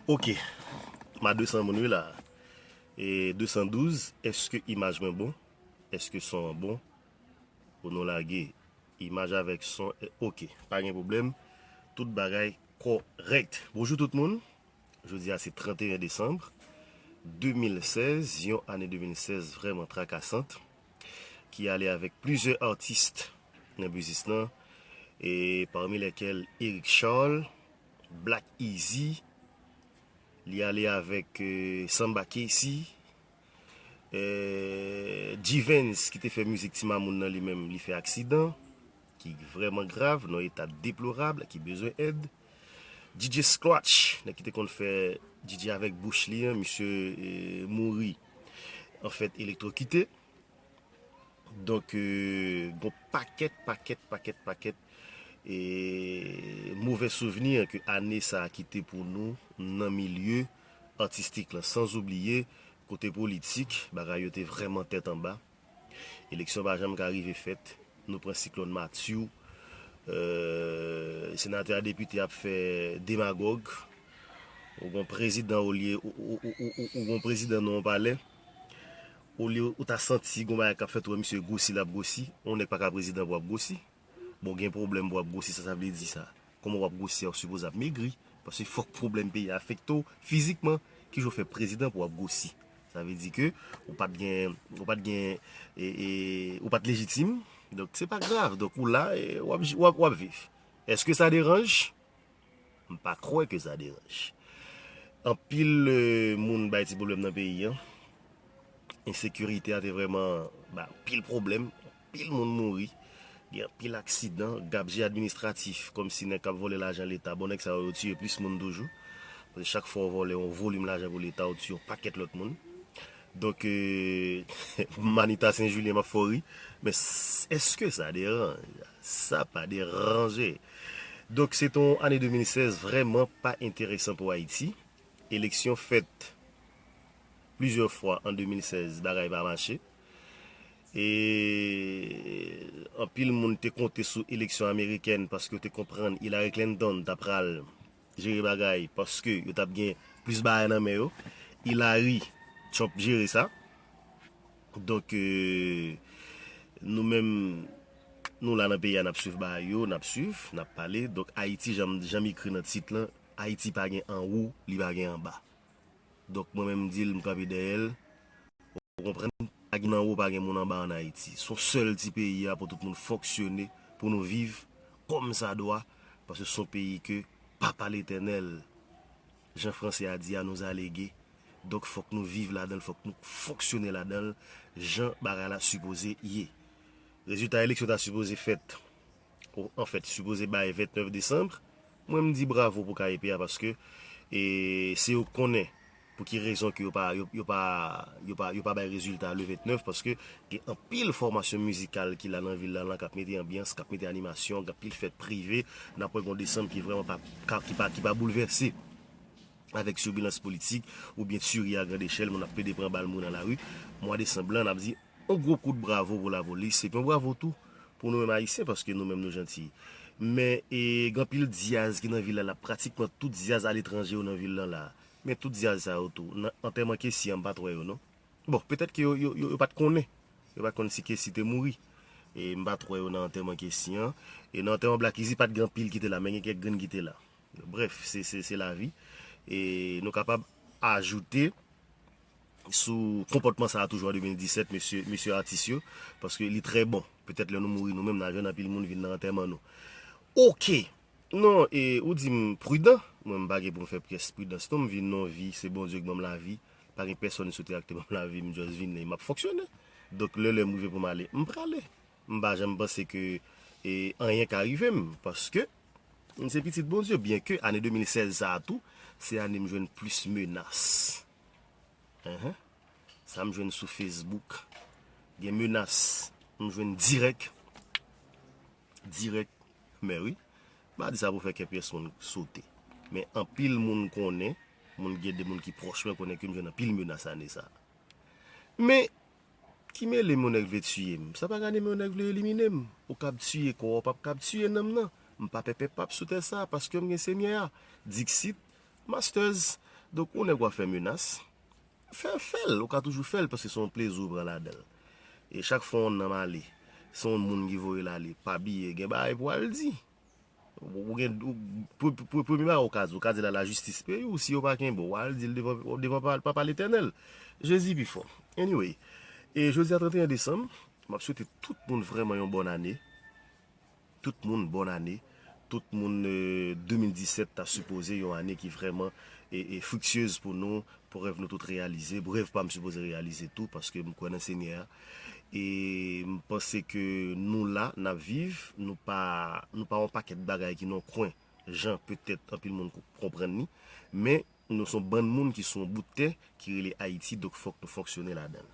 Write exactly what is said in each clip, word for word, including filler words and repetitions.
Ok. M a de san moun wi la. E de san douz, èske imaj mwen bon? Èske son an bon? Pou nou lage imaj avèk son, e, ok, pa gen pwoblèm. Tout bagay kòrèk. Bonjou tout moun. Jodi a se trannteyen desanm de mil sèz, yon ane de mil sèz vrèman trakasant, ki ale avèk plizyè atis nan biznis lan, e pami lèkèl Eric Charles, Black Easy, li ale avèk, e, Samba Casey, e, G-Vens ki te fè mizik Ti Mamoun nan li menm, li fè aksidan, ki vrèman grav, nan eta deplorab, ki bezwen èd. D J Scratch, nèg ki te konn fè D J avèk bouch li an, misye, e, mouri, anfèt, elektwokite. Donk, e, gon pakèt, pakèt, pakèt, pakèt, e, movè souvni ke ane sa a kite pou nou nan milye atistik lan. San oubliye, kote politik, bagay yo te vrèman tèt anba. Eleksyon pa janm ka rive fèt. Nou pran siklòn Matthew. E, senatè a depite ap fè demagòg. Ou gon prezidan olye, ou, ou, ou, ou, ou gon prezidan nan yon palè. Olye ou ta santi gon bagay k ap fèt, ou wè misye gwosi, l ap gwosi. Yon nèg pa ka prezidan pou ap gwosi. Bon, gen pwoblèm pou ap gwosi, sa, sa vle di sa. Kòman w ap gwosi a, ou sipoze ap megri. Paske fòk pwoblèm peyi a afekte w fizikman. Kijan w fè prezidan pou w ap gwosi? Sa vle di ke ou pa t gen, ou pa t gen, e, e, ou pa t lejitim. Donk, se pa grav. Donk, ou la, e, w ap, w ap, w ap viv. Èske sa deranj? M pa kwè ke sa deranj. Anpil, e, moun bay ti pwoblèm nan peyi an. Ensekirite a te vrèman bay anpil pwoblèm. Anpil moun mouri. Gen anpil aksidan, gabje administratif, kòmsi nèg k ap vòlè lajan Leta. Bon, nèg sa yo, yo tiye plis moun toujou. Paske chak fwa w vòlè yon volim lajan pou Leta, w tiye yon pakèt lòt moun. Donk, e, Manita Sen Jilyen, m ap fè w ri. Men s-, èske sa deranj? Sa pa deranje. Donk, se te yon ane de mil sèz vrèman pa enteresan pou Ayiti. Eleksyon fèt plizyè fwa an de mil sèz, bagay pa mache. E anpil moun te konte sou eleksyon amerikèn paske yo te konprann Hillary Clinton ta pral jere bagay paske yo t ap gen plis bagay nan men yo. Hillary, Trump jere sa. Donk, e, nou menm, nou la nan peyi a, n ap swiv bagay yo, n ap swiv, n ap pale. Donk, Ayiti, jan m, jan m ekri nan tit lan, Ayiti pa gen anwo, li pa gen anba. Donk, mwen menm, m di l, m kanpe dèyè l. Ou konprann? Pa gen anwo, pa gen moun anba ann Ayiti. Se yon sèl ti peyi a pou tout moun fonksyone, pou nou viv kòmsadwa, paske se yon peyi ke Papa Letènèl, jan franse a di a, nous a lege. Donk, fòk nou viv ladan l, fòk nou fonksyone ladan l, jan bagay la sipoze ye. Rezilta eleksyon ta sipoze fèt, o, anfèt, sipoze bay vennèf desanm. Mwen, m di bravo pou K E P a paske, e, se yo k konnen pou ki rezon ke yo pa, yo, yo pa, yo pa, yo pa bay rezilta le vennèf, paske gen anpil fòmasyon mizikal ki la nan vil la, lan k ap mete anbyans, k ap mete animasyon, gen anpil fèt prive, n ap wè gen yon desanm ki vrèman pa, ka, ki pa, ki pa boulvèse avèk tibilans politik oubyen tiri a grand echèl, moun ap pede pran bal mouri nan lari. Mwa desanm lan, n ap di yon gwo kout bravo pou lapolis, epi yon bravo tou pou nou menm Ayisyen, paske nou menm nou janti. Men, e, gen anpil dyaz ki nan vil la, la, pratikman tout dyaz aletranje yo nan vil lan la. Men tout dyaz sa yo tou, nan antèman Kesi an, m pa t wè yo, non. Bon, petèt ke yo, yo, yo, yo pa t konnen. Yo pa t konn si Kesi te mouri. E m pa t wè yo nan antèman Kesi an. E nan antèman Black Easy, pa t gen anpil ki te la, men gen kèk grenn ki te la. Brèf, se, se, se lavi. E nou kapab ajoute sou konpòtman sa a toujou an de mil disèt, mesye, mesye atis yo, paske li trè bon. Petèt lè nou mouri nou menm, n a jwenn anpil moun vin nan antèman nou. Oke! Non, e ou di m pridan. Mwen, m pa gen pou m fè pyès pridans, non. M vin nan yon vi, se Bondye k ban m lavi. Pa gen pèsonn sou tè a ki te ban m lavi, m just vini, m ap fonksyone. Donk, lè lè m rive pou m ale, m prale. M pa janm panse ke, e, anyen ka rive m, paske m se pitit Bondye, byenke ane de mil sèz sa a tou, se ane m jwenn plis menas. Enhen. Sa m jwenn sou Facebook. Gen menas m jwenn dirèk. Dirèk. Men wi. M pa di sa pou fè kè pyès moun sote. Men anpil moun konnen, moun gen de moun ki pwòch mwen konnen ke m jwenn anpil menas ane sa a. Men, Ki mele m yon nèg vle tiye m? Sa pa gade m yon nèg vle elimine m. Ou kab tiye kò w, w p ap kab tiye nanm nan. M pa pèpè pap sou tè sa, paske m gen Senyè a. Dixit, Masters. Donk, yon nèg w ap fè menas, fè, fè l. Ou ka toujou fè l, paske se yon plezi w pran ladan l. E chak fwa yon nanm ale, se yon moun ki voye l ale, pa bliye, gen bagay pou w al di. Ou gen, ou, pre- pre- premye bagay ou ka di, ou ka di la lajistis peyi w, si yo pa kenbe w, w al di l devan, devan pa- Papa Letènèl. Jezi pi fò. Anyway, e jodi a trannteyen desanm, m ap swete tout moun vrèman yon bòn ane. Tout moun bòn ane. Tout moun, euh, de mil disèt ta sipoze yon ane ki vrèman e, e friktyez pou nou, pou rèv nou tout reyalize, pou rèv pa m sipoze reyalize tou, paske m kwè nan Senyè a. E m panse ke nou la, n ap viv, nou pa, nou pa yon pakèt bagay ki nan kwen, jan petèt anpil moun ko- konprann li, men nou se yon bann moun ki sou yon bout tè ki rele Ayiti, donk fòk nou fonksyone ladan l.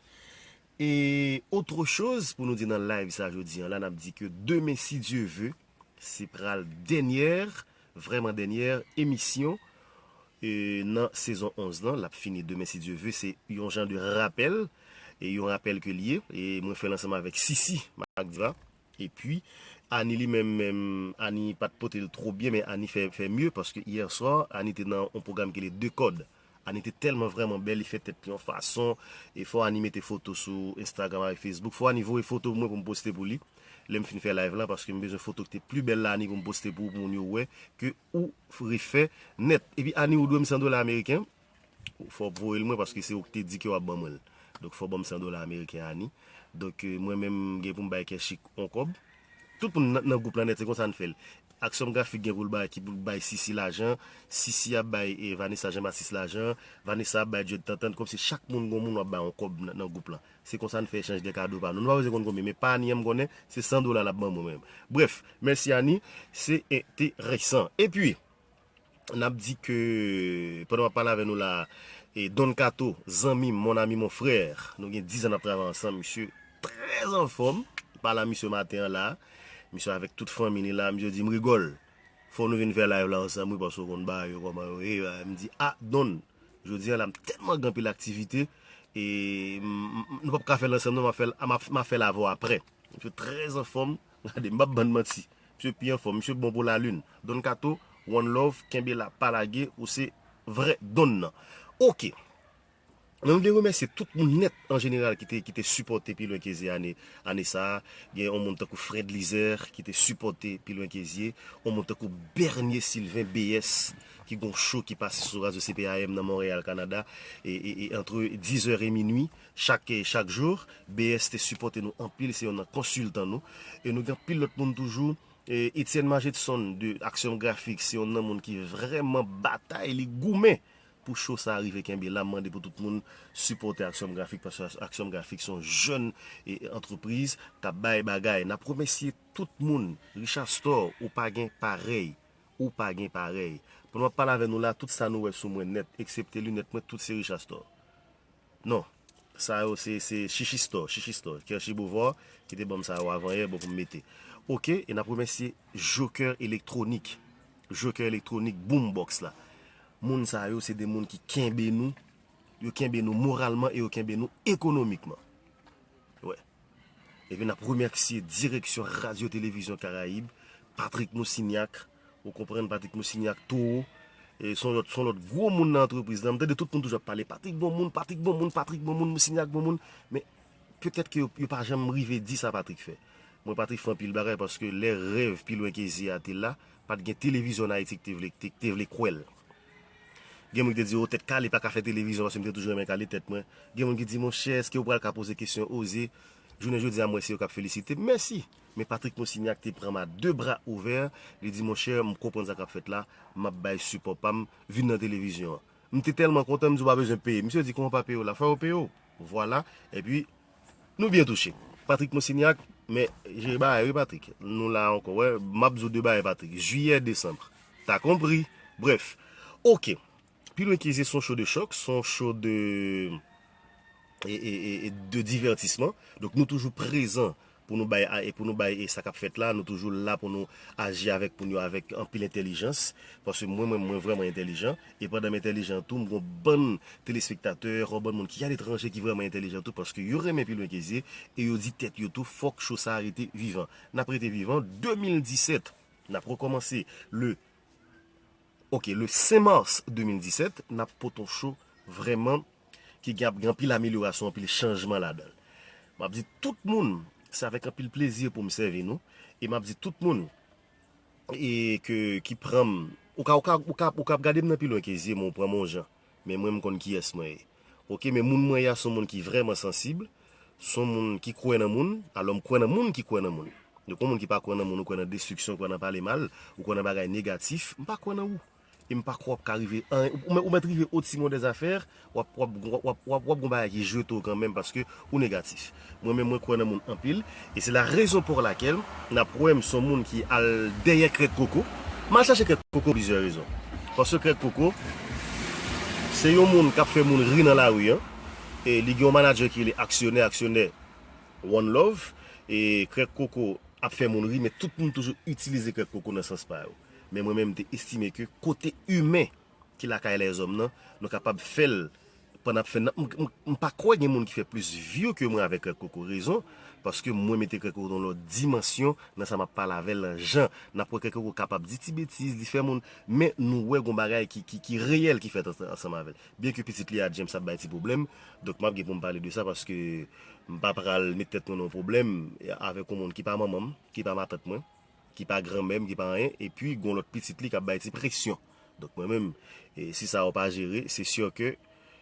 E otre choz pou nou di nan live sa jodi an la, n ap di ke demen, si Dye ve, se pral dènyè, vrèman dènyè emisyon e nan sezon onz lan, l ap fini demen, si Dye ve. Se yon jan de rapèl, e yon rapèl ke l ye. E mwen fè l ansanm avèk Sisi Magdiva. Epi, Ani li menm, menm, Ani pa t pote l twò byen, men Ani fè, fè mye, paske yè swa, Ani te nan yon pwogram ki rele De Kòd. Ani te tèlman vrèman bèl, li fè tèt li yon fason. E fò Ani mete foto sou Instagram avèk Facebook. Fò Ani voye foto pou mwen pou m poste pou li. Lè m fin fè live la, paske m bezwen foto ki te pli bèl la, Ani, pou m poste pou, pou moun yo wè ke ou refè nèt. Epi Ani, ou dwe m san dola ameriken. Fò w voye l mwen, paske se ou ki te di ke w ap ban mwen l. Donk, fò w ban m san dola ameriken, Ani. Donk, euh, mwen menm, m gen pou m bay Kèchik yon kòb. Tout moun nan, nan gwoup lan nèt, se konsa n fè l. Aksyon Grafik gen pou l bay, ki pou l bay Sisi lajan, Sisi ap bay, eh, Vanessa Jean Baptiste lajan, Vanessa ap bay Jud Tantan, kòmsi chak moun gon moun w ap bay yon kòb nan, nan gwoup lan. Se konsa n fè echanj de kado pa nou. Nou pa bezwen konn konbyen, men pa Ani an m konnen, se san dola l ap ban mwen menm. Brèf, mèsi Ani, se enteresan. Epi, n ap di ke, pandan m ap pale avè nou la, e Don Kato, zanmi m, mon ami, mon frère, nou gen diz an n ap travay ansanm, misye trè anfòm. M pale a misye maten an la, misye avèk tout fanmi li la, misye di m, Rigòl, fò nou vin fè live la ansanm wi, paske w konn bagay yo kòman yo ye. M di, a, Don, jodi an la, m tèlman gen anpil aktivite, e m- m- nou p ap ka fè l ansanm non, m ap fè l, m ap, m ap fè l avè w aprè. Misye trè anfòm, gade, m p ap bann manti. Misye pi anfòm, misye bon pou lalin. Don Kato, one love, kenbe la, pa lage, ou se vrè Don nan. Oke. Men m vle remèsye tout moun nèt an jeneral ki te, ki te sipòte Pi Lwen Ke Zye ane, ane sa a. Gen yon moun tankou Fred Lizer ki te sipòte Pi Lwen Ke Zye, yon moun tankou Bernier Sylvain B S ki gon show ki pase sou radyo C P A M nan Monreyal, Kanada, e, e, e antre diz è e minui chak, chak jou. B S te sipòte nou anpil, se youn nan konsiltan nou. E nou gen anpil lòt moun toujou. E Etienne Magetson de Axiom Graphics, se youn nan moun ki vrèman batay, li goumen pou show sa a rive kenbe la. M mande pou tout moun sipòte Axiom Graphics, paske Axiom Graphics se yon jèn e, antrepriz k ap bay bagay. N ap remèsye tout moun. Richard Store, ou pa gen parèy. Ou pa gen parèy. Pandan m ap pale avè nou la, tout sa nou wè sou mwen nèt, eksepte linèt mwen, tout se Richard Store. Non. Sa yo se, se Chichi Store, Chichi Store. Kershi Beauvoir ki te ban m sa yo avan yè, bon pou m mete. Oke, e n ap remèsye Joker Electronic. Joker Electronic Boombox la. Moun sa yo se de moun ki kenbe nou, yo kenbe nou moralman e yo kenbe nou ekonomikman. Wè. Epi n ap remèsye direksyon Radyo Televizyon Karayib, Patrick Moussignac, ou konprann, Patrick Moussignac, Toro, e se yon lòt, se yon lòt gwo moun nan antrepriz lan. M tande tout moun toujou ap pale, Patrick bon moun, Patrick bon moun, Patrick bon moun, Moussignac bon moun. Men petèt ke yo, yo pa janm rive di sa Patrick fè. Mwen, Patrick fè anpil bagay paske lè rèv Pi Lwen Ke Zye a te la, pa t gen televizyon ann Ayiti ki te vle, te, te vle kwè l. Gen moun ki te di, o, Tèt Kale pa ka fè televizyon paske m te toujou renmen kale tèt mwen. Gen moun ki di, monchè, èske ou pral ka poze kesyon Oze? Jounen jodi a, m wè se yo k ap felisite m. Mèsi. Men Patrick Moussignac te pran m a de bra ouvè, li di, monchè, m konprann sa k ap fèt la, m ap bay sipò pa m, vin nan televizyon an. M te tèlman kontan, m di, ou pa bezwen peye. Misye di, kòman w pa peye w la? Fò yo peye w. Vwala. Epi, nou byen touche. Patrick Moussignac, men, jere bagay wi, Patrick. Nou la ankò, wè, m ap di w de bagay, Patrick. Jiyè, desanm. T'as compris? Brèf. Oke. Pi Lwen Ke Zye se yon show de choc, se yon show de, e, e, e, e de divètisman. Donk, nou toujou prezan pou nou bay, e pou nou bay e sa k ap fèt la, nou toujou la pou nou aji avèk moun yo avèk anpil entèlijans, paske mwen, mwen, mwen vrèman entèlijan, e pandan m entèlijan tou, m gon bann telespektatè, gon bann moun ki aletranje ki vrèman entèlijan tou, paske yo renmen Pi Lwen Ke Zye, e yo di tèt yo tou, fòk show sa a rete vivan. N ap rete vivan, de mil disèt, n ap rekòmanse le, ok, le senk mas de mil disèt, n ap pote yon show vrèman ki gen, ap gen anpil amelyorasyon, anpil chanjman ladan l. M ap di tout moun, se avèk anpil plezi pou m sèvi nou, e m ap di tout moun, e ke, ki pran m, ou ka, ou ka, ou ka, ou ka ap gade m nan Pi Lwen Ke Zye, men ou pran m yon jan, men mwen m konn kiyès mwen ye. Ok, men moun mwen ye a se yon moun ki vrèman sansib, se yon moun ki kwè nan moun, alò m kwè nan moun ki kwè nan moun. Donk, yon moun ki pa kwè nan moun, ou kwè nan destriksyon, ou kwè nan pale mal, ou kwè nan bagay negatif, m pa kwè nan ou. E m pa kwè w ap ka rive anyen. Ou, ou mèt rive otiman de zafè, w ap, w ap, w ap, w ap, w ap gon bagay ki jete w kanmenm paske ou negatif. Mwen menm, mwen kwè nan moun anpil. E se la rezon pou lakèl n ap wè m se yon moun ki al dèyè Krèk Koko. M al chache Krèk Koko plizyè rezon. Paske Krèk Koko, se yon moun k ap fè moun ri nan lari an. E li gen yon manadjè ki rele Aksyonè, Aksyonè One Love. E Krèk Koko ap fè moun ri, men tout moun toujou itilize Krèk Koko nan sans pa yo. Men mwen menm, m te estime ke kote imen ki lakay lèzòm nan, nou kapab fè l pandan ap fè n, m, m, m pa kwè gen moun ki fè plis view ke mwen avèk Krèk Koko. Rezon, paske mwen mete Krèk Koko nan yon lòt dimansyon nan sa m ap pale avè l, nan jan n ap wè Krèk Koko kapab di ti betiz, li fè moun, men nou wè gon bagay ki, ki, ki reyèl ki fèt ansanm, ansanm avè l. Byen ke pitit li a James ap bay ti pwoblèm, donk m ap gen pou m pale de sa paske m pa pral met tèt mwen nan yon pwoblèm avèk yon moun ki pa manman m, ki pa matant mwen, ki pa granmè m, ki pa anyen, epi gon lòt pitit li k ap bay ti presyon. Donk mwen menm, e, si sa yo pa jere, se si ke,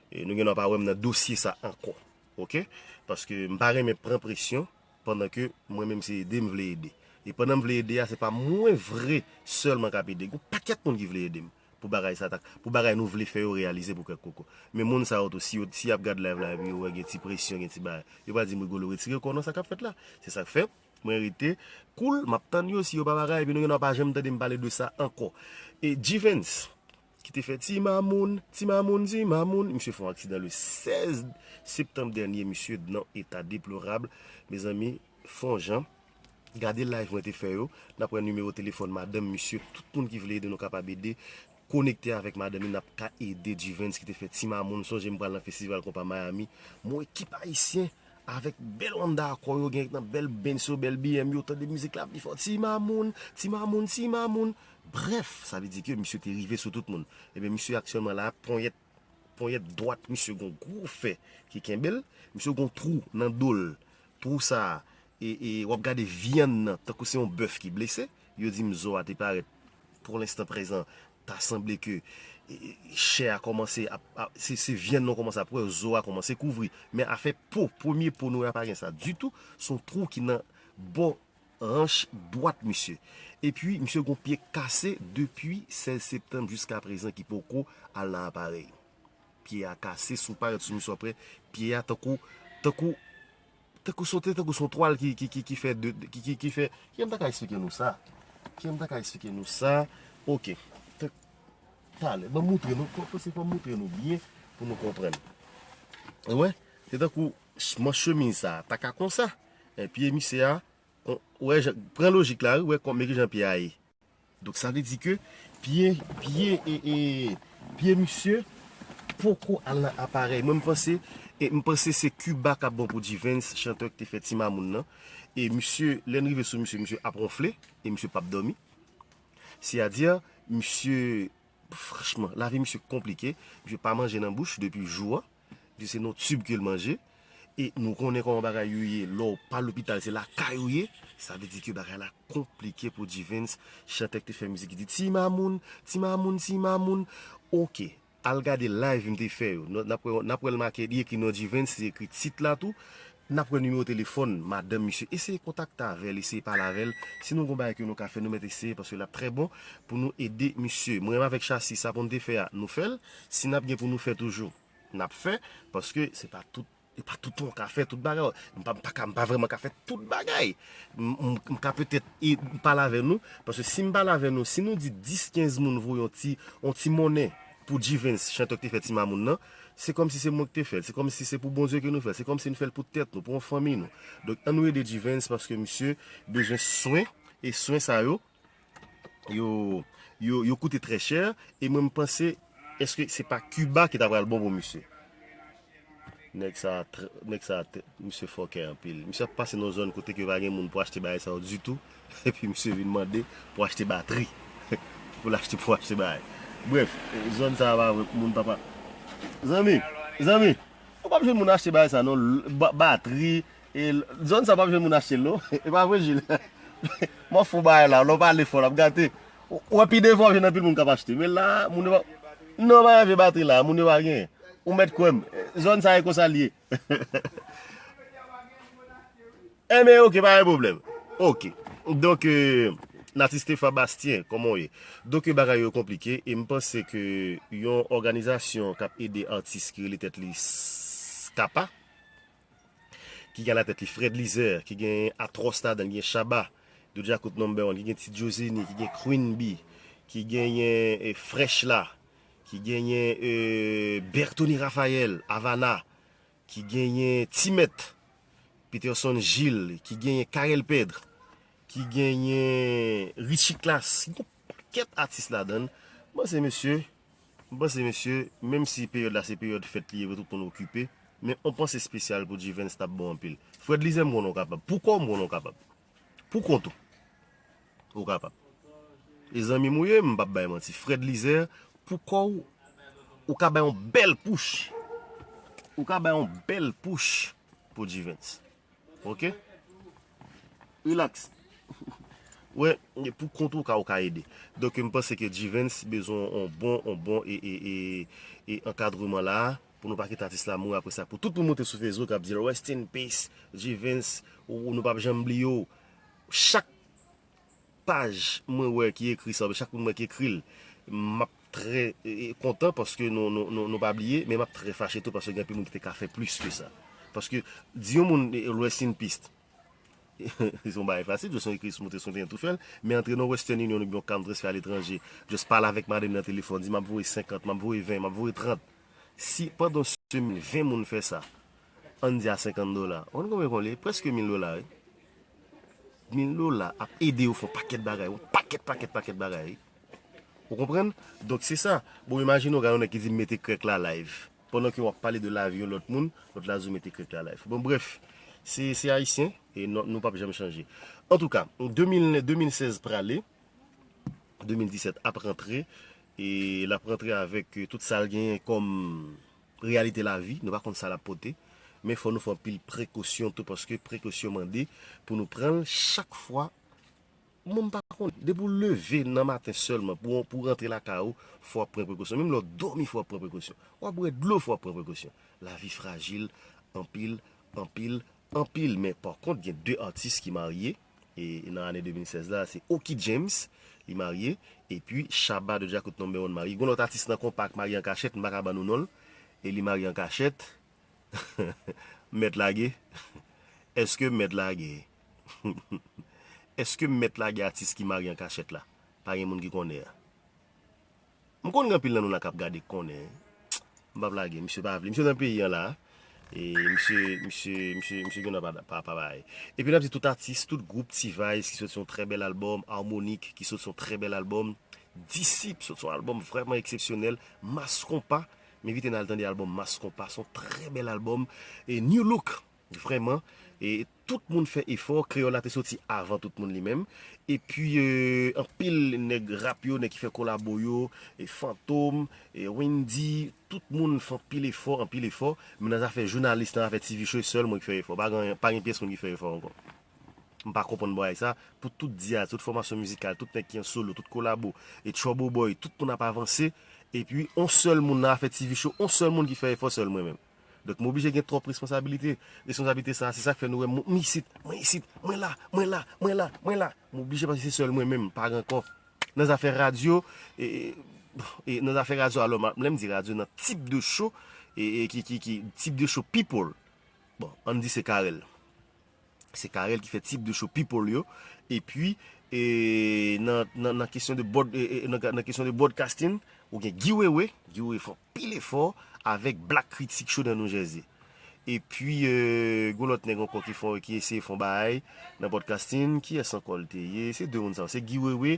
e, nou gen dwa pa wè m nan dosye sa ankò. Ok? Paske m pa renmen pran presyon pandan ke mwen menm se ede m vle ede. E pandan m vle ede a, se pa mwen vre sèlman k ap ede. Gon pakèt moun ki vle ede m pou bagay sa, pou bagay nou vle fè yo reyalize pou Krèk Koko. Men moun sa yo tou, si yo, si y ap gad live la epi yo wè gen ti presyon, gen ti bagay, yo pral di m, "Rigolo, retire kò w nan sa k ap fèt la." Se sa k fè mwen rete cool, m ap tann yo, si yo pa bagay, epi nou gen dwa pa janm tande m pale de sa ankò. E G-Vens, ki te fè ti mamoun, ti mamoun, ti mamoun, misye fè yon aksidan le sèz septanm dènye, misye nan eta deplorab. Mezanmi, fè yon jan, gade live mwen te fè yo, n ap wè nimewo telefòn madanm misye, tout moun ki vle ede nou kapab ede, konekte avèk madanm li, n ap ka ede G-Vens ki te fè ti mamoun. Sonje m pral nan festival konpa Miami, m wè ekip ayisyen avèk bèl Honda Accord yo, gen nan bèl Benz yo, bèl B M yo, tande mizik la ap vin fò, ti mamoun, ti mamoun, ti mamoun. Brèf, sa vle di ke misye te rive sou tout moun. Ebyen, misye aktyèlman la, ponyèt, ponyèt dwat misye gon gwo fè ki kenbe l, misye gon twou nan do l, twou sa a, e, e w ap gade vyann nan, tankou se yon bèf ki blese, yo di m zo a te parèt, pou lenstan prezan, ta sanble ke, e, e, chè a kòmanse ap, ap, se, se vyann nan w kòmanse ap wè, zo a kòmanse kouvri. Men afè po, premye po nou wè a pa gen sa ditou, se yon twou ki nan bò ranch dwat misye. Epi, misye gon pye kase depi sèz septanm jiska prezan ki poko al nan aparèy. Pye a kase, si w parèt sou misye w ap wè, pye a tankou, tankou, tankou sote, tankou se yon twal ki, ki, ki, ki fè de, de- ki, ki, ki fè, ki m ta ka eksplike nou sa? Ki m ta ka eksplike nou sa? Ok. Tan- Talè, ban m moutre nou, fò, fò, se fò m moutre nou byen pou nou konprann. Ou wè, se tankou ch- manch chemiz sa, ta ka konsa. E pye misye a, kon- ou wè, jan- pran lojik la, wi, ou wè, kon- men ki jan pye a ye. Donk, sa vle di ke pye, pye, e, e, pye misye poko al nan aparèy. Mwen, m panse, e, m panse se Cuba k ap bon pou G-Vens, chantè ki te fè ti mamoun nan. E misye, lè n rive sou misye, misye ap wonfle, e misye p ap dòmi. Sètadi, misye, franchman, lavi misye konplike. Misye pa manje nan bouch depi jou a. Li se nan tib ke l manje. E nou konnen kòman bagay yo ye. Lè w pa lopital, se lakay ou ye. Sa vle di ke bagay la konplike pou G-Vens, chantè ki te fè mizik ki di ti mamoun, ti mamoun, ti mamoun. Ok, al gade live m te fè yo. N ap wè, n ap wè l make, li ekri non G-Vens, li ekri tit la tou. N ap wè nimewo telefòn madanm misye. Eseye kontakte avè l, eseye pale avè l. Si nou gon bagay ke nou ka fè, nou mèt eseye, paske l ap trè bon pou nou ede misye. Mwen menm avèk Chasi, sa pou n te fè a, nou fè l. Si n ap gen pou nou fè toujou, n ap fè, paske se pa tout, e pa tout tan w ka fè tout bagay. M pa, m pa ka, m pa vrèman ka fè tout bagay. M, m, m ka petèt e pale avè nou, paske si m pale avè nou, si nou di dis, kenz moun voye yon ti, yon ti monnen, pou G-Vens, chante w k te fè Ti Mamoun nan, se kòmsi se mwen k te fè l, se kòmsi se pou Bondye ke nou fè l, se kòmsi n fè l pou tèt nou, pou yon fanmi nou. Donk, ann nou ede G-Vens paske misye bezwen swen, e swen sa yo, yo, yo, yo koute trè chè, e mwen m panse, èske se pa Kiba ki ta pral bon pou misye? Nèg sa, tr- nèg sa, t- misye fòkè anpil. Misye ap pase nan zòn kote ke pa gen moun pou achte bagay sa yo ditou. Epi misye vin mande pou achte batri. Pou l achte, pou achte bagay. Brèf, zòn sa pa vre pou moun papa. Zanmi, zanmi, ou p ap jwenn moun achte bagay sa non. L- ba- Batri, e l- zòn sa p ap jwenn moun achte l non. E pa vre, Jil? Mwen fou bagay la, lè w pale fò, l ap gate. Ou ou wè pi devan w jwenn anpil moun k ap achte. Men la, moun yo pa. Non, pa gen vye batri la, moun yo pa gen. Ou mèt kwè m. Zòn sa e konsa l ye. Enben, oke, pa gen pwoblèm. Oke. Donk, euh, Nati Stefa Bastien, kòman w ye? Donk, euh, bagay yo konplike, e m panse ke yon òganizasyon k ap ede atis ki rele tèt li s- Kapa, ki gen alatèt li Fred Lizer, ki gen Atros ladan l, gen Shabba, Doja Cat number one, ki gen Ti Jozeni, ki gen Queen Bee, ki genyen eh, Fresh la, ki genyen eh, Bertony Raphael, Havana, ki genyen T-Mèt, Peterson Gilles, ki genyen Carel Pedre, ki genyen Richie Class, ki gen pakèt atis ladan l. Bon, se mesye, M panse, mesye, menm si peryòd la se peryòd fèt li ye, pou tout moun okipe, men on panse espesyal pou G-Vens t ap bon anpil. Fred Lizer, m konnen w kapab. Pou kò w, m konnen w kapab. Pou kont ou, ou kapab. E zanmi m ou ye, m p ap bay manti. Fred Lizer, pou kò w, ou ka bay yon bèl pouch. Ou ka bay yon bèl pouch pou G-Vens. Oke? Relax. Wè, pou kont ou ka, ou ka ede. Donk, m panse ke G-Vens bezwen on bon, on bon e, e, e, e ankadreman la, pou nou pa kite atis la mouri apre sa. Pou tout moun monte sou Facebook ap di l, "Rest in peace, G-Vens, ou, ou nou p ap janm bliye w." Chak paj mwen wè ki ekri sa, oubyen chak moun mwen ki ekri l, m ap trè e, e, kontan paske nou, nou, nou, nou pa bliye, men m ap trè fache tou paske gen anpil moun ki te ka fè plis ke sa. Paske di yon moun e, rest in peace, se yon bagay fasil, jis yon ekri sou monte sou yon tou fè l, men antre nan Western Union oubyen yon cam transfè aletranje, jis pale avèk madanm nan telefòn, di m ap voye senkant, m ap voye ven, m ap voye trant. Si pandan yon semèn ven moun fè sa, ann di a senkant dola, ou konn konbyen konn li? Prèske mil dola, wi. Mil dola ap ede yo fè yon pakèt bagay, yon pakèt, pakèt, pakèt bagay, wi. Ou konprann? Donk, se sa. Bon, imajine w gade yon nèg ki di m mete krèk la live. Pandan ke w ap pale de lavi yon lòt moun, lòt la di w mete krèk la live. Bon, brèf, se, se ayisyen, e nou, nou p ap janm chanje. Antouka, de mil, de mil sèz prale, de mil disèt ap rantre, e l ap rantre avèk, euh, tout sa l genyen kòm reyalite lavi, nou pa konn sa l ap pote, men fò nou fè anpil prekosyon tou, paske prekosyon mande pou nou pran l chak fwa. Mwen m pa konn, depi w leve nan maten sèlman, pou, pou w rantre lakay ou, fò w ap pran prekosyon. Menm lè w dòmi, fò w ap pran prekosyon. W ap bwè dlo, fò w ap pran prekosyon. Lavi frajil, anpil, anpil, anpil. Men pa kont, gen de atis ki marye, e nan ane de mil sèz la, se Oky James, li marye, epi Shabba de Djakout Number One marye. Gen lòt atis nan konpa k marye an kachèt, m pa ka ban nou non l, e li marye an kachèt. Mèt lage? Èske mèt lage? Èske mèt lage atis ki marye an kachèt la? Pa gen moun ki konnen an. M konn gen anpil nan nou la k ap gade k konnen. M p ap lage, misye pa vle. Misye nan peyi an la. E misye, misye, misye, misye gen nan pa, pa, pa bay. Epi n ap di tout atis, tout gwoup, T-Vice ki soti yon trè bèl albòm, Harmonik ki soti yon trè bèl albòm, Disip soti yon albòm vrèman eksepsyonèl, Mass Konpa, m envite n al tande albòm Mass Konpa, se yon trè bèl albòm, e New Look, vrèman, e tout moun fè efò, Kreyòl la te soti avan tout moun li menm, epi, euh, anpil nèg rap yo, nèg ki fè kolabo yo, e Fantom, e Wendy, tout moun fè anpil efò, anpil efò, men nan zafè jounalis, nan zafè T V show, e sèl mwen ki fè efò, pa gen, pa gen pyès moun ki fè efò ankò. M pa konprann bagay sa, pou tout dyaz, tout fòmasyon mizikal, tout nèg ki an solo, tout kolabo, e Trouble Boy, tout moun ap avanse, epi on sèl moun nan afè T V show, on sèl moun ki fè efò, sèl mwen menm. Donk, m oblije gen twòp responsabilite. Responsabilite sa, se sa k fè nou wè m, m isit, mwen isit, mwen la, mwen la, mwen la, mwen la. M oblije paske se sèl mwen menm, pa gen ankò. Nan zafè radyo, e, e, e nan zafè radyo, alò, m a- lè m di radyo, nan tip de show, e, e ki, ki, ki, tip de show people. Bon, ann di se Carel. Se Carel ki fè tip de show people yo. Epi, e, nan, nan, nan kesyon de broad-, e, e, nan, nan kesyon de broadcasting, ou gen Guy Wewe, Guy Wewe fè anpil efò avèk Black Critic Show nan New Jersey. Epi, e, gon lòt nèg ankò ki fè, ki eseye fè yon bagay nan broadcasting. Kiyès ankò l te ye? Se de moun sa yo. Se Guy Wewe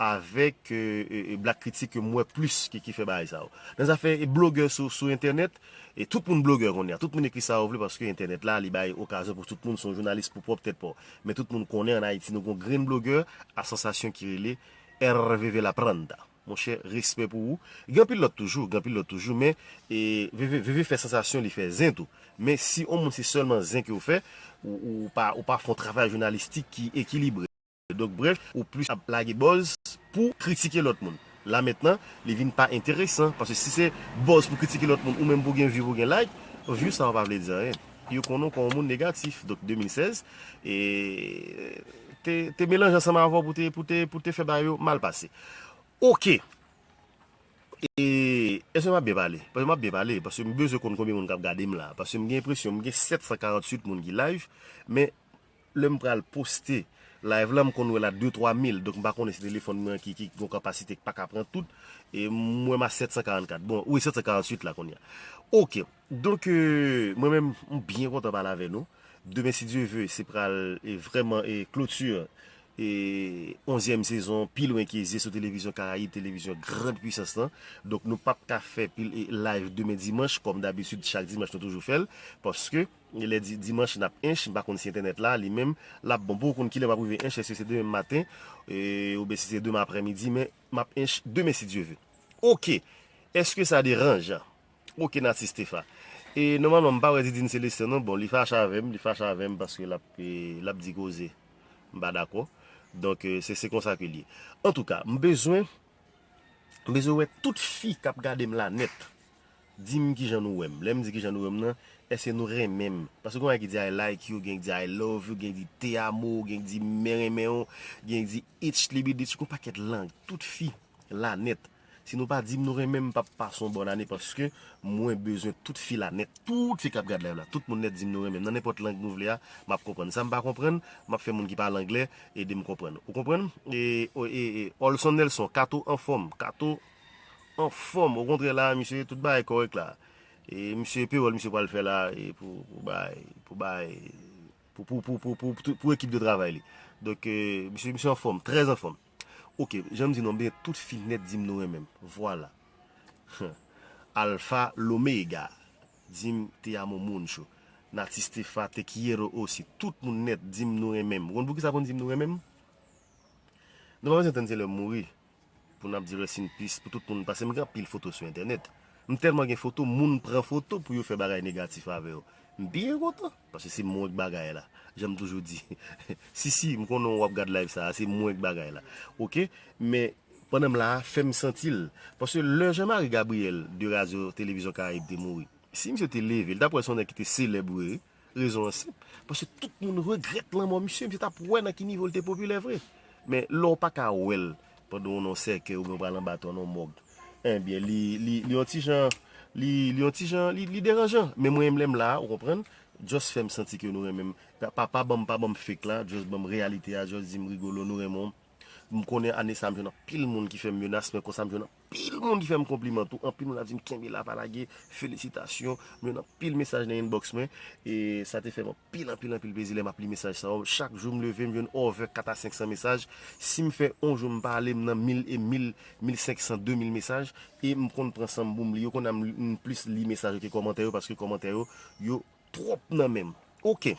avèk, e, e, e, Black Critic ke m wè plis ki, ki fè bagay sa yo. Nan zafè, e, blogè sou, sou entènèt, e tout moun blogè kounye a. Tout moun ekri sa yo vle paske entènèt la, li bay okazyon pou tout moun, se yon jounalis pou pwòp tèt pa w. Men tout moun konnen ann Ayiti, nou gon grenn blogè a sansasyon ki rele Hervé Velapranda. Monchè, respè pou ou. Gen anpil lòt toujou, gen anpil lòt toujou, men, e, Veve, Veve fè sansasyon, li fè zen tou. Men si yon moun se sèlman zen ke w fè, ou, ou pa, ou pa fè yon travay jounalistik ki ekilibre. Donk, brèf, ou plis ap lage buzz pou kritike lòt moun. La mentnan, li vin pa enteresan, paske si se buzz pou kritike lòt moun, ou menm pou gen view, pou gen like, view sa yo pa vle di anyen. Yo konnen w kòm yon moun negatif. Donk, de mil sèz, e, te, te melanje ansanm avè w pou te, pou te, pou te fè bagay yo mal pase. Oke. E, èske m ap byen pale? Paske m ap byen pale, paske m bezwen konn konbyen moun k ap gade m la. Paske m gen enpresyon, m gen sèt san karanntuit moun ki live, men lè m pral poste live la, m konn wè l a de twa mil, donk m pa konnen si telefòn mwen ki, ki gon kapasite k pa ka pran tout, e m wè m a sèt san karannkat. Bon, wi, sèt san karanntuit la kounye a. Oke, donk, e, mwen menm, m byen kontan pale avè nou. Demen, si Dye ve, se pral, e, vrèman, e, kloti, e, onzyèm sezon, Pi Lwen Ke Zye sou Televizyon Karayib, televizyon Grand Puissance lan. Donk, nou p ap ka fè pil, e, live demen dimanch, kòm dabitid, chak dimanch nou toujou fè l, paske lè di, dimanch n ap ench, m pa konn si entènèt la, li menm, l ap bon. Pou w konn kilè m ap rive ench, èske se demen maten, e, oubyen si se demen aprèmidi, men m ap ench demen, si Dye ve. Oke, èske sa deranje? Oke, Nati Stefa. E nòmalman, m pa wè Didine Célestin non. Bon, li fache avè m, li fache avè m paske l ap, e, l ap di koze. M pa dakò. Donk, e, se, se konsa ke l ye. Antouka, m bezwen, m bezwen wè tout fi k ap gade m la nèt. Di m kijan nou wè m. Lè m di kijan nou wè m nan, èske nou renmen m? Paske gon bagay ki di I like you, gen ki di I love you, gen ki di te amo, gen ki di mwen renmen w, gen ki di ich libidich, gon pakèt lang. Tout fi la nèt. Si nou pa di m nou renmen m, m p ap pase yon bòn ane paske mwen bezwen tout fi la nèt. Tout fi k ap gad live la, tout moun nèt di m nou renmen m. Nan nenpòt lang nou vle a, m ap konprann. Sa m pa konprann, m ap fè moun ki pale anglè ede m konprann. Ou konprann? E, e, e, e, Olson Nelson, Kato anfòm, Kato anfòm. Okontrè la, misye, tout bagay kòrèk la. E misye, pewòl misye pral fè la, e pou, pou bay, pou bay, pou, pou, pou, pou, pou, pou, pou ekip de travay li. Donk, e, misye, misye anfòm, trè anfòm. Oke, jan m di nou, byen, tout fi nèt di m nou renmen m. Vwala. Alfa Lomega. Di m te amo mucho. Nati Stefa, te quiero osi. Tout moun nèt di m nou renmen m. Ou konn poukisa pou n di m nou renmen m? Nou pa bezwen tann se lè m mouri pou n ap di rest in peace pou tout moun, paske m gen anpil foto sou entènèt. M tèlman gen foto, moun pran foto pou yo fè bagay negatif avè yo. M byen kontan, paske se mwen k bagay la. Jan m toujou di. Si, si, m konnen w ap gad live sa a, se mwen k bagay la. Oke? Men, pandan m la a, fè m santi l. Paske lè Jean Marie Gabriel de Radio Télévision Caraïbe te mouri, si misye te leve, li t ap wè se yon nèg ki te selèb, wi. Rezon an senp. Paske tout moun regrèt lanmò misye. Misye t ap wè nan ki nivo l te popilè vre. Men lè w pa ka wè l pandan w nan yon sèkèy oubyen w pral anba tè w nan yon mòg, ebyen, li, li, li yon ti jan, li, li yon ti jan, li, li deranjan. Men mwen menm lè m la, ou konprann, just fè m santi ke nou renmen m. Pa, pa, pa ban m, pa ban m fake la, just ban m reyalite a, just di m, Rigolo, nou renmen w. M konnen ane sa a m jwenn anpil moun ki fè m menas, men konsa m jwenn anpil moun ki fè m konpliman tou. Anpil moun ap di m, kenbe la, pa lage, felisitasyon. M jwenn anpil mesaj nan inbox mwen, e sa te fè m anpil, anpil, anpil plezi lè m ap li mesaj sa yo. Chak jou m leve, m jwenn over kat a senk san mesaj. Si m fè yon jou m pa ale, m nan mil e mil, mil senk san, de mil mesaj, e m konn pran san m pou m li yo. Kounye a m, m plis li mesaj yo ke kòmantè yo, paske kòmantè yo, yo twòp nan men m. Oke.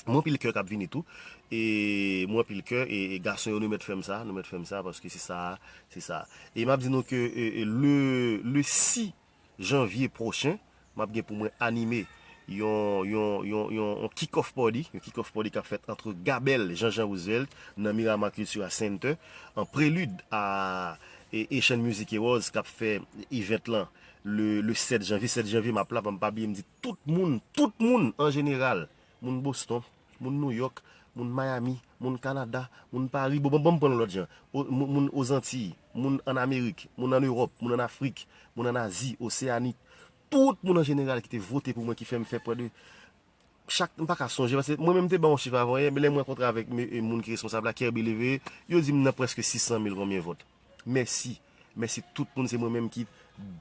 Mwen anpil kè k ap vini tou. E mwen anpil kè, e, e gason yo, nou mèt fè m sa, nou mèt fè m sa, paske se sa, se sa. E m ap di nou ke, e, e, le, le sis janvye pwochen, m ap gen pou mwen anime yon, yon, yon, yon, yon kick-off party, yon kick-off party k ap fèt ant Gabel Jean-Jean Roosevelt nan Miramar Cultural Center, an prelid a, e, Haitian Music Awards k ap fè event lan le, le sèt janvye. Sèt janvye, m ap la, pa m pa bliye, m di tout moun, tout moun an jeneral, moun Boston, moun New York, moun Miami, moun Kanada, moun Paris, bon, bon, bon, m pran lòt jan. O, moun, moun Ozantiy, moun ann Amerik, moun ann Ewòp, moun ann Afrik, moun ann Azi, Oseyani, tout moun an jeneral ki te vote pou mwen, ki fè m fè prè de chak, m pa ka sonje, paske mwen menm m te ba yon chif avan yè, men lè m rankontre avèk me- e moun ki responsab la, Kerby Leve, yo di m nan prèske sis san mil konbyen vòt. Mèsi. Mèsi tout moun, se mwen menm ki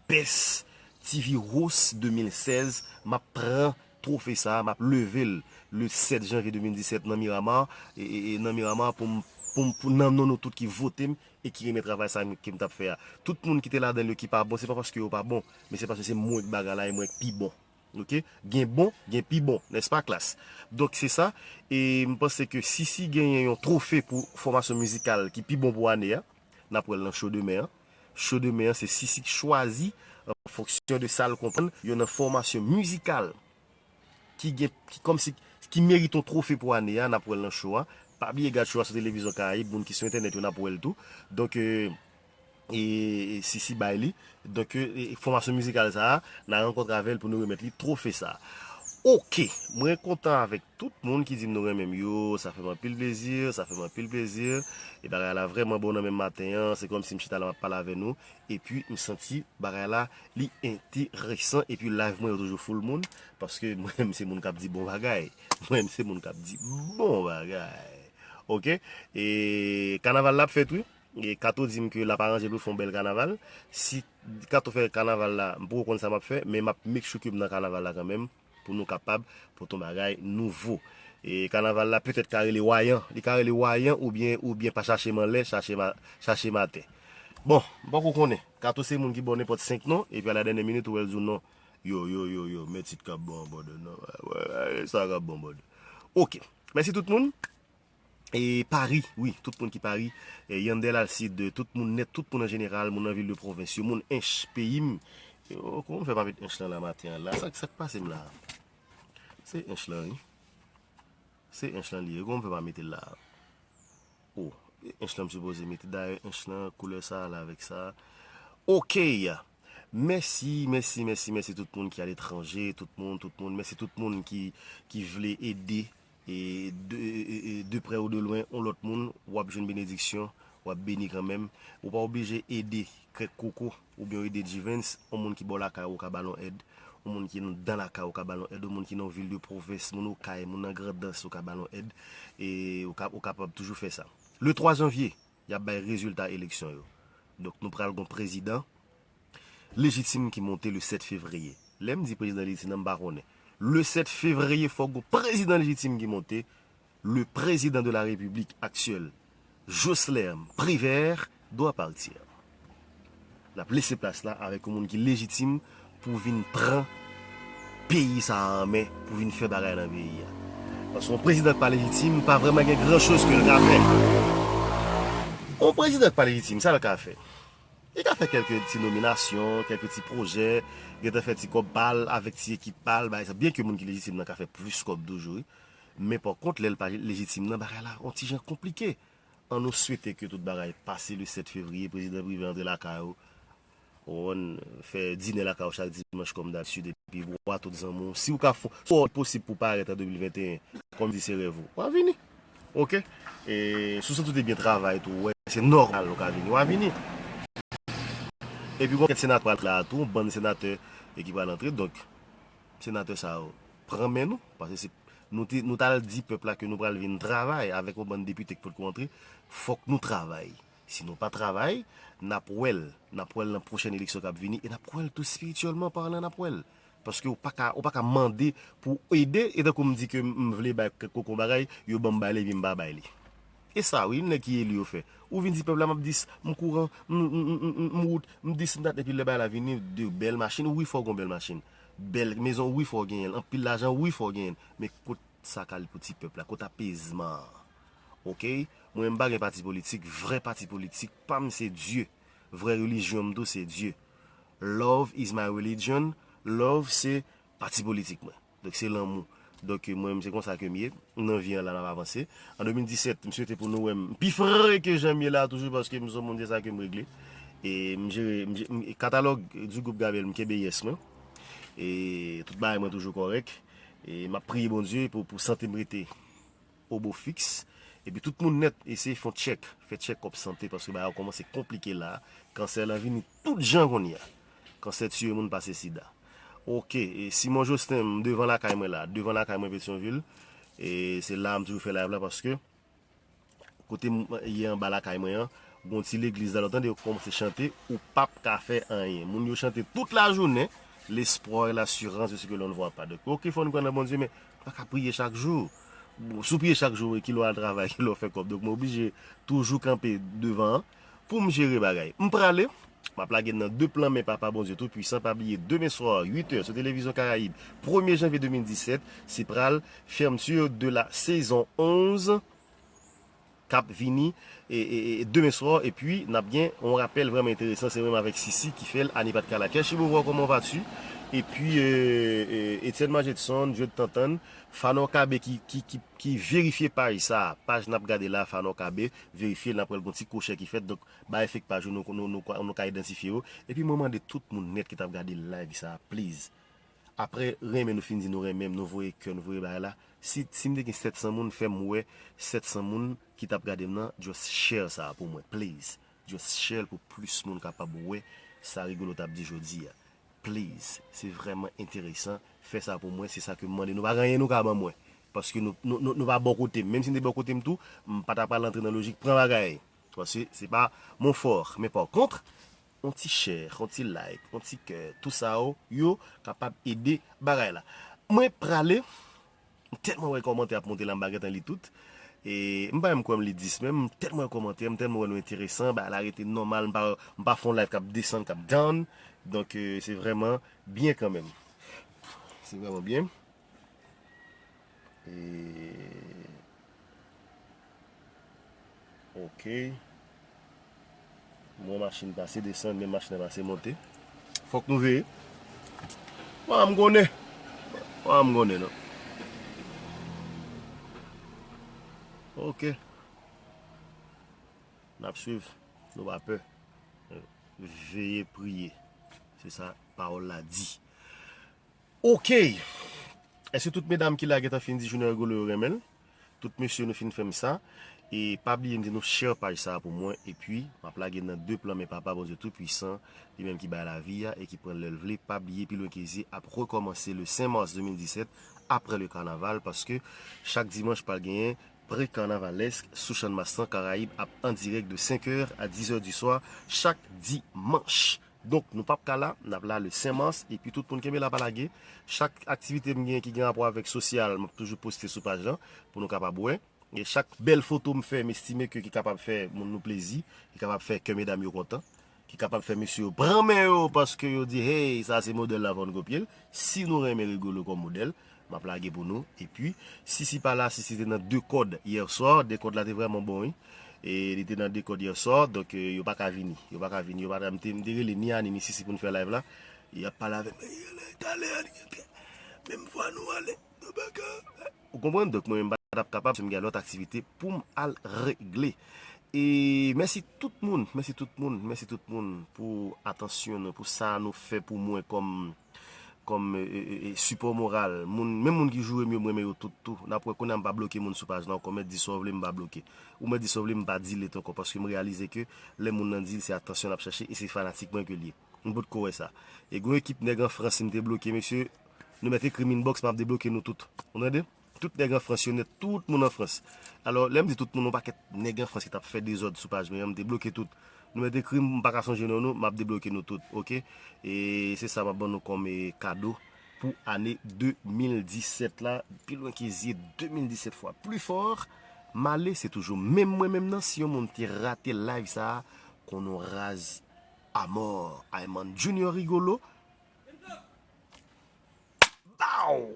best T V Host de mil sèz, m ap pran twofe sa, m ap leve l le sèt janvye de mil disèt nan Miramar, e, e, e nan Miramar pou m, pou m, pou nan non nou tout ki vote m e ki renmen travay sa ke m t ap fè a. Tout moun ki te ladan l yo ki pa bon, se pa paske yo pa bon, men se paske se mwen k bagay la e mwen k pi bon. Ok? Gen bon, gen pi bon, nèspa, Klass? Donk se sa, e m panse ke Sisi genyen yon twofe pou fòmasyon mizikal ki pi bon pou ane a, n ap wè l nan show demen an. Show demen an, se Sisi k chwazi, an fonksyon de sa l konprann, yo nan fòmasyon mizikal ki gen, ki kòmsi, ki merite yon twofe pou ane a, n ap wè l nan show a. Pa bliye gad show a sou Televizyon Karayib, moun ki sou entènèt yo, n ap wè l tou. Donk, e, e, e Sisi bay li. Donk, e, e, fòmasyon mizikal sa a, n a rankontre avè l pou nou remèt li twofe sa a. Ok, mwen kontan avèk tout moun ki di m nou renmen m yo, sa fè m anpil plezi, sa fè m anpil plezi. E bagay la vrèman bon nan menm maten an, se kòmsi m chita la m ap pale avè nou, epi m santi bagay la li enteresan, epi live mwen yo toujou full moun, paske mwen menm se moun k ap di bon bagay, mwen menm se moun k ap di bon bagay. Ok? E kanaval la ap fèt wi. E Kato di m ke l ap aranje pou l fè yon bèl kanaval. Si Kato fè kanaval la, m poko konn sa m ap fè, men m ap make sure ke m nan kanaval la kanmenm, pou nou kapab pote yon bagay nouvo. E kanaval la petèt ka rele Wayan, li ka rele Wayan oubyen, oubyen pa chache m anlè, chache m a, chache m atè. Bon, m poko konnen. Kato se moun ki ba w nenpòt senk non, epi a la dènyè minit ou wè l di w non. Yo, yo, yo, yo, men tit k ap bon an brother non. Wè, wè, wè, sa k ap bon brother. Ok. Mèsi tout moun. E Pari, wi, tout moun ki Pari, e Yandel Alcide, tout moun nèt, tout moun an jeneral, moun nan vil de pwovens yo, moun Ench, peyi m. Yo, kòman m fè pa met Ench lan la maten an la? Sa, sa k pase m la? Se Ench lan, wi. Se Ench lan li ye. Kòman m fè pa mete l la? Oh, Ench lan m sipoze mete. Dayè, Ench lan, koulè sa ale avèk sa. Ok. Mèsi, mèsi, mèsi, mèsi tout moun ki aletranje, tout moun, tout moun. Mèsi tout moun ki, ki vle ede e de, e, e, e de prè ou de lwen, yon lòt moun, w ap jwenn benediksyon, w ap beni kanmenm. Ou pa oblije ede Krèk Koko oubyen w ede Jivens, yon moun ki bò lakay ou, ou ka ba l yon èd. Yon moun ki anndan lakay ou, ou ka ba l yon èd. Yon moun ki nan yon vil de pwovens, moun Okay, moun nan Grandans, ou ka ba l yon èd. E ou ka, ou kapab toujou fè sa. Le twa janvye, y ap bay rezilta eleksyon yo. Donk, nou pral gon prezidan lejitim ki monte le sèt fevriye. Lè m di prezidan lejitim nan, m pa konnen. Le sèt fevriye, fòk gon prezidan lejitim ki monte. Le président de la République actuel, Jocelerme Privert, doit partir. N ap lese plas la avèk yon moun ki lejitim pou vin pran peyi sa a an men, pou vin fè bagay nan peyi a. Paske yon prezidan k pa lejitim, pa vrèman gen gran choz ke l ka fè. Yon prezidan k pa lejitim, sa l ka fè? Li ka fè kèlke ti nominasyon, kèlke ti pwojè, gentan fè ti kòb pa l avèk ti ekip pa l, bagay sa. Byenke moun ki lejitim nan ka fè plis kòb toujou, wi. Men pa kont, lè l pa lejitim nan, bagay la yon ti jan konplike. Ann nou swete ke tout bagay pase le sèt fevriye, prezidan Privert antre lakay ou, ou konprann, fè dinè lakay ou chak dimanch kòm dabitid, epi bwa tout zanmi w. Si w ka fon, si w posib pou parèt an de mil venteyen, kòm di se rèv ou, w a vini. Ok? E si w santi w te byen travay tou, w wè se nòmal ou ka vini, w a vini. Epi gon kèk senatè pral la tou, yon bann senatè e ki pral antre, donk senatè sa yo, pran men nou, paske se, nou te, nou t al di pèp la ke nou pral vin travay avèk yon bann depite k potko antre, fòk nou travay. Si nou pa travay, n ap wè l, n ap wè l nan pwochèn eleksyon k ap vini, e n ap wè l tou espirityèlman palan, n ap wè l. Paske ou pa ka, ou pa ka mande pou ede, e tankou m di ke m vle bay kèk kokon bagay, yo ban m bay li, epi m pa bay li. E sa wi, nèg ki eli yo fè. Ou vin di pèp la, m ap dis, m kouran, m, m, m, m, m, m wout, m dis, m dat, epi lè bagay la vini, de bèl machin, wi, fò w gon bèl machin. Bèl mezon, wi, fò w genyen l. Anpil lajan, wi, fò w genyen l. Men kot sa k al pou ti pèp la? Kot apezman an? Ok? Mwen, m pa gen pati politik. Vrè pati politik pa m se Dye. Vrè relijyon m tou se Dye. Love is my religion. Love se pati politik mwen. Donk se lanmou. Donk mwen menm se konsa ke m ye. Nan vi an la n ap avanse. An de mil disèt, m swete pou nou wè m pi fre ke jan m ye la toujou paske m se yon moun se sa ke m regle. E m jere, m je- m- katalòg du groupe Gabriel, m kenbe yes mwen. E tout bagay mwen toujou kòrèk. E m ap priye Bondye pou, pou sante m rete obo fiks. Epi tout moun nèt eseye fè yon tchèk, fè tchèk kòb sante paske bagay yo kòmanse konplike la. Kansè lan vini tout jan kounye a. Kansè tiye moun pase sida. Ok, e Simon Josten, m devan lakay mwen la, devan lakay mwen Petyonvil. E se la m toujou fè live la paske kote m ye anba lakay mwen an, gon ti legliz la, lè w tande yo kòmanse chante, ou p ap ka fè anyen. Moun yo chante tout lajounen, l'espoir et l'assurance de ce que l'on ne voit pas. Donk, ok, fò n kwè nan Bondye, men pa ka priye chak jou. Bon, si w priye chak jou, kilè w al travay, kilè w fè kòb. Donk, mwen oblije toujou kanpe devan an pou m jere bagay. M prale, m ap lage nan de plan men Papa Bondye Toupwisan. Pa bliye, demen swa, uit è, sou Televizyon Karayib, premye janvye de mil disèt, se pral fermeture de la saison onze k ap vini e, e, e, demen swa, epi n ap gen yon rapèl vrèman enteresan, se mwen menm avèk Sisi ki fè l, Annie Pat Kalakè, Chibouvwa, comment vas-tu? Epi e, e, Etienne Majedson, Jod Tantann, Fanor Kabe ki, ki, ki, ki verifye paj sa, paj n ap gade la, Fanor Kabe, verifye l, n ap wè l gon ti kwochè ki fèt, donk ba efèk paj yo, nou, nou, nou, nou ka idantifye yo. Epi mwen mande tout moun nèt ki t ap gade live sa, please, apre renmen nou fin di nou renmen m, nou voye kè, nou voye bagay la. Si, si m te gen sèt san moun, fè m wè sèt san moun ki t ap gade m nan, just share sa pou mwen, please. Just share pou plis moun kapab wè sa Rigolo t ap di jodi a. Please, se vrèman enteresan. Fè sa pou mwen, se sa ke m mande. Nou pa gen anyen nou ka ban mwen. Paske nou, nou, nou, nou pa bò kote m. Menm si n te bò kote m tou, m pa ta pral antre nan lojik pran bagay. Paske se pa mon fort. Men pa kont, yon ti share, yon ti like, yon ti kè, tou sa yo, yo kapab ede bagay la. Mwen prale, m tèlman wè kòmantè ap monte la, m pa gentan li tout. E m pa menm kwè m li dis menm, m tèlman wè kòmantè, m tèlman wè nou enteresan, bagay la rete nòmal, m pa, m pa fè yon live k ap desann, k ap down. Donk, e, se vrèman byen kanmenm. Se vrèman byen. E, ok. M wè machin pase desann, men machin nan pase monte. Fòk nou veye. Mwen, m konnen. Mwen, m konnen, non. Ok. N ap swiv. Nou pa pè. Veye priye. Se sa pawòl la di. Ok. Èske tout medam ki la gentan fin di Junior Rigolo yo renmen l? Tout mesye, nou fin fè m sa. E pa bliye m di nou share paj sa a pou mwen. Epi, m ap lage nan de plan men Papa Bondye Toupwisan, li menm ki bay lavi a e ki pran l lè l vle. Pa bliye, pi lwen ke zye ap rekòmanse le senk mas de mil disèt, apre le kanaval, paske chak dimanch pral genyen Pré-Carnavalesque sou Channmas lan, Karayib ap an dirèk de senk è a dis è di swa chak dimanch. Donk, nou p ap ka la, n ap la le senk mas, epi tout moun kenbe la pa lage. Chak aktivite m gen ki gen rapò avèk sosyal, m ap toujou poste sou paj lan pou nou kapab wè. E chak bèl foto m fè, m estime ke ki kapab fè moun nou plezi, ki kapab fè kè medam yo kontan, ki kapab fè mesye yo pran men yo paske yo di, hey, sa se modèl la, fò n kopye l. Si nou renmen Rigolo kòm modèl, m ap lage pou nou. Epi, Sisi pa la, Sisi te nan de kòd yè swa, de kòd la te vrèman bon, wi. E li te nan de kòd yè swa, donk, e, yo pa ka vini. Yo pa ka vini, yo pa ka, m te, m te rele ni Ani, ni Sisi pou n fè live la. Y ap pale avè m, "Talè, Ani, menm fwa nou ale, nou pa ka." Ou konprann? Donk, mwen menm, m pa t ap kapab, paske m gen lòt aktivite pou m al regle. E mèsi tout moun, mèsi tout moun, mèsi tout moun pou atansyon nou, pou sa nou fè pou mwen kòm kòm, e, e, e, sipò moral. Moun, menm moun ki joure m yo, m renmen yo tout tou. N ap wè kounye a m pa bloke moun sou paj la ankò. Mèt di sa w vle, m pa bloke. Ou mèt di sa w vle, m pa delete ankò, paske m reyalize ke lè moun nan di l, se atansyon l ap chache e se fanatik mwen ke l ye. M potko wè sa. E gon ekip nèg an Frans, si m te bloke, mesye, nou mèt ekri m inbox, m ap debloke nou tout. Ou tande? Tout nèg an Frans yo nèt, tout moun an Frans. Alò, lè m di tout moun, yon pakèt nèg an Frans ki t ap fè dezòd sou paj mwen an, m te bloke tout. Nou mèt ekri m, m pa ka sonje non nou, m ap debloke nou tout, ok? E se sa m ap ban nou kòm, e, kado pou ane de mil disèt la, pi lwen ke zye, de mil disèt fwa pli fò. M ale, se toujou menm mwen menm nan, si yon moun te rate live sa a, konn ou raz amò. Ayman Junior Rigolo. Bow!